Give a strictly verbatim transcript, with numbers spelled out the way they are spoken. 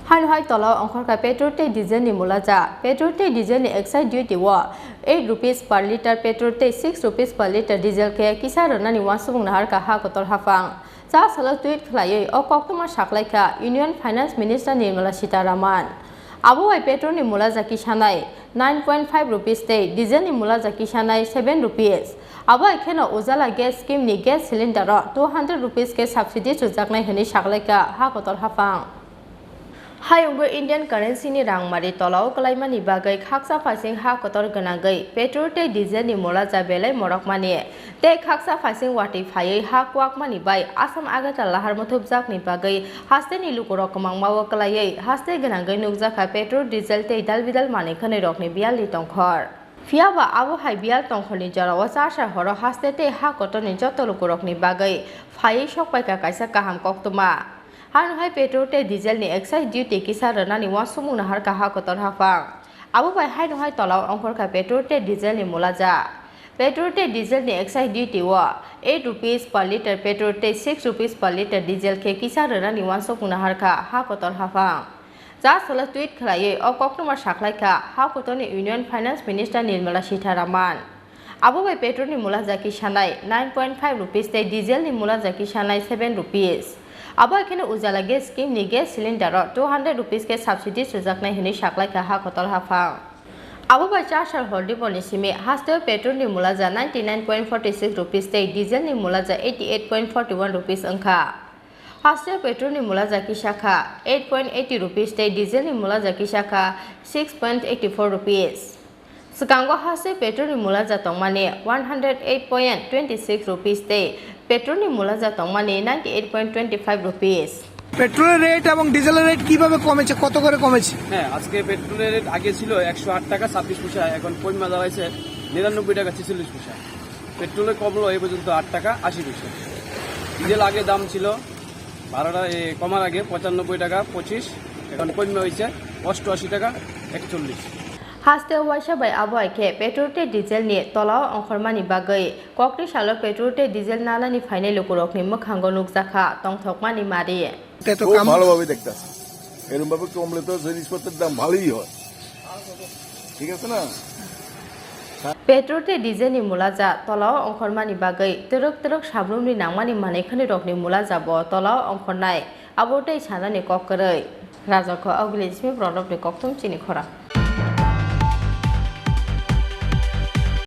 Haino hai tola ongkhorkha petrol tei diesel ni mulaja. Petrol tei diesel ni excise duty o eight rupees per litre petrol tei six rupees per litre diesel khe kisa rwnani uansukmung naharkha ha kotor haphang. Cha salo tweet khlaiwi o koktwma saklaikha Union Finance Minister Nirmala Sitharaman. Abo bai petrol ni mulaja kisanai nine point five rupees tei diesel ni mulaja kisanai seven rupees. Abo hai kheno Ujala gas scheme ni gas cylinder o two hundred rupees khe subsidy chujaknai hwnwi saklaikha ha kotor haphang. Hayungwi Indian currency ni rangmari tolao kwlaimani bagwi khaksa phaising ha kotor gwnangwi petrol tei diesel ni mulaja belai morokmani tei khaksa phaising watwi phaiwi ha kwakmani bai Assam Agartala lahar muthubjakni bagwi haste ni lukurok kwmangma o kwlaiwi haste gwnangwi nukjakha petrol, diesel tei dal bidal manwi khwnwi rokni biyal ni tongkhor. Phiyaba abo hai biyal tongkhorni jorao chasar horo haste tei ha kotorni joto lukurokni bagwi phaiwi sokpaikha kaisa kaham koktwma. Hano hai petrol tei diesel ni excise duty kisa rwnani uansukmung naharkha ha kotor haphang. Abo bai haino hai tolao ongkhorkha petrol tei diesel ni mulaja. Petrol tei diesel ni excise duty o eight rupees per litre petrol tei six rupees per litre diesel khe kisa rwnani uansukmung naharkha ha kotor haphang. Cha salo tweet khlaiwi o koktwma saklaikha ha kotorni Union Finance Minister Nirmala Sitharaman. Abo bai petrol ni mulaja kisanai nine point five rupees tei diesel ni mulaja kisanai seven rupees. Abo hai kheno Ujala gas scheme ni gas cylinder o two hundred rupees khe subsidy chujaknai hwnwi saklaikha ha kotor haphang. Abo bai chasar hor diboni simi hasteo petrol ni mulaja ninety nine point forty six rupees tei diesel ni mulaja eighty eight point forty one rupees wngkha. Hasteo petrol ni mulaja kisa kha eight point eighty rupees tei diesel ni mulaja kisa kha six point eighty four rupees. Swkango haste petrol ni mulaja tongmani one hundred eight point twenty six rupees tei petrol ni mulaja tongmani ninety eight point twenty five rupees. পেট্রোলের রেট এবং ডিজেলের রেট কিভাবে কমেছে, কত করে কমেছে? হ্যাঁ, আজকে পেট্রোলের রেট আগে ছিল একশো আট টাকা ছাব্বিশ পয়সা, এখন কমে দাঁড়াইছে নিরানব্বই টাকা ছেচল্লিশ পয়সা। পেট্রোলে কমলো এই পর্যন্ত আট টাকা আশি পয়সা। ডিজেল আগে দাম ছিল বারো টাকা, এ, কমার আগে পঁচানব্বই টাকা পঁচিশ, এখন কমে হয়েছে অষ্টআশি টাকা একচল্লিশ। Haste waisa bai abo hai khe petrol tei diesel ni tolao ongkhormani bagwi kokni salo petrol tei diesel nalani phainai lukurokni mwkhango nukjakha tongthokmani mari. এটা তো খুব কাম ভালোভাবে দেখতেছে, এরকম ভাবে কমলে তো জিনিসপত্রের দাম ভালোই হয়, ঠিক আছে না? Petrol tei diesel ni mulaja tolao ongkhormani bagwi twrwk twrwk sabrumni nangmani manwi khwnwi rokni mulaja bo tolao ongkhornai, abo tei sanani kok kwrwi. Rajakho Ogli Jismi Prodopni kokthum chini khorang.